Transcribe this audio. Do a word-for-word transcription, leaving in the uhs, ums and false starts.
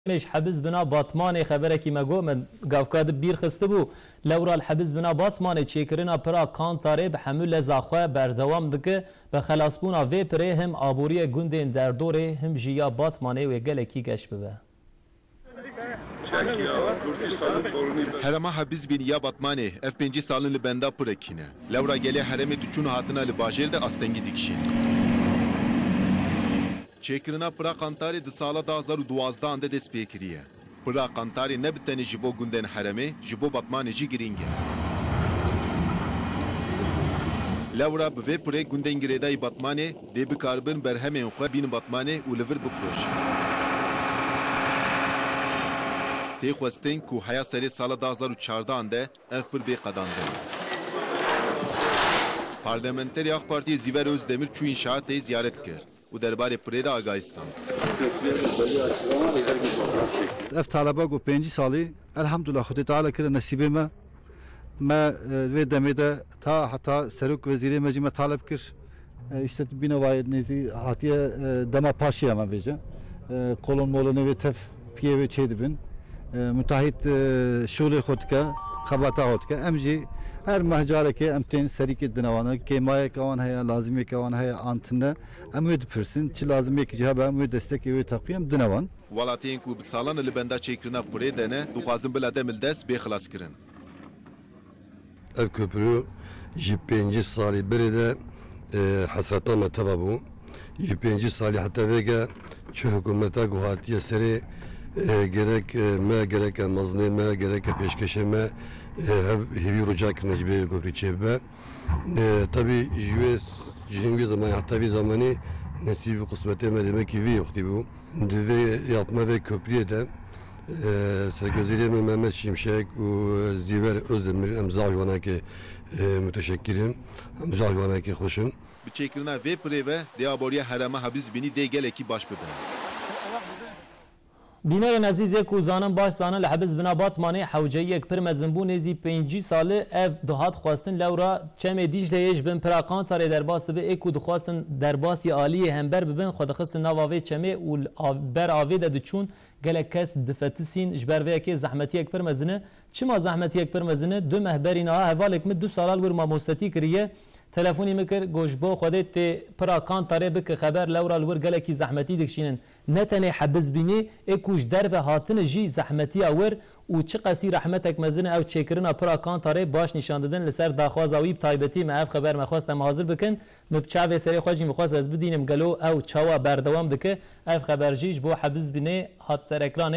Mêj hebis bina Batmanê xeberekî me got, me gavka di bîr xistibû. Lewra li hebis bina Batmanê çêkirina pira Kantarê bi hemû leza xwe berdewam dike. Bi xelasbûna vê pirê him aboriyê gundên derdorê, him jî ya Batmanê wê gelekî geş bibe. Herema Hebizbîn ya Batmanê ev pêncî sal in li benda pirek hîne. Lewra gelê herêmê diçûn û hatina li bajêr de astengî dikişînin. Çêkirina pira Qantarê di sala du hazar û duwazdehan de dest pê kiriye. Pira Qantarê ne bi tenê ji bo gundên herêmê, ji bo Batmanê jî girîng e. Lewra bi vê pirê gundên girêdayî Batmanê dê bikaribin berhemên xwe bînin Batmanê û li vir bifroşin. Tê xwestin ku heya serê sala du hazar û çardehan de ev pir bê qedandin. Parlamenterê AK Partiyê Zîver Özdemir çû înşaatê ziyaret kir û derbarê pirê de agahî stand. Ev taleba ku pêncî salî, elhamdulillah, Xwedê Teala kire nesîbê me. Me, e, vê demê de ta heta serok wezîrê me jî me taleb kir. E, îşte bînevayê nêzî hatiye, e, dema paşiya me bêje. E, kolon molonê vê tev piyê wê çê dibin. E, müteahhit, e, şûlê xwe dike, xebata xwe dike. Em jî her meh carekê em tên serîkê dine wan. Kêmayeke wan heye, lazimiyeke wan heye, an tune. Em wê dipirsin, çi lazimiyekî jî hebe, em wê destekê wê teqwî em dine wan. Welatiyên ku bi salan e li benda çêkirina pirê de ne, dixwazin bila dem li dest bê xilaskirin. Ev köprü ji pêncî salî berê de, e, hesreta me teva bû. Ji pêncî salî heta vêge çi hikûmeta ku hatiye serê, e, gerek, e, me, gereke mezinê me, gereke pêşkêşê me, e, hev hêvî rica kirine ji vê köprü çêbibe. E, tabî ji wê, ji hin wê zemanî heta vî zemanî nesîb û qismetê me demekî vî wextî bû. Di vê yapma vê köprüyê de, e, Serwezîrê me Mehmet Şimşek û Zîver Özdemir, em zaf ji wanakê, e, muteşekkir in. Em zaf ji wanakê xweş in. Bi çêkirina vê pirê ve dê aboriya herêma Hebizbînî dê gelekî baş bibe. Bînerên ezîz ê ku zanin baş zanin li Hebizbîna Batmanê hewceyiyek pir mezin bû, nêzî pêncî sal e ev dihat xwestin, lewra çemê Dîcleyê ji bin pira Qantarê derbas dibe, ê ku dixwestin derbasî aliyê hember bibin, xwe dixistin nava vê çemê û li av-, ber avê de diçûn, gelek kes difetisîn, ji ber vê yekê zehmetiyek pir mezin e. Çima zehmetiyek pir mezin e? Du meh berî niha hevalek min du sala li wir mamostetî kiriye. Telefonî min kir, got, ji bo Xwedê tê pira Kantarê bike xeber, lewra li wir gelekî zehmetî dikişînin. Ne tenê Hebizbînî, ê ku ji derve hatine jî zehmetiya wir û çiqasî rehmetek mezin e ew çêkirina pira Kantarê baş nîşan didin. Li ser daxwaza wî bi taybetî me ev xeber me xwest em hazir bikin. Min bi çavê serê xwe jî min xwest ez bidînim gelo ew çawa berdewam dike. Ev xeber jî ji bo Hebizbînê hat ser ekranê.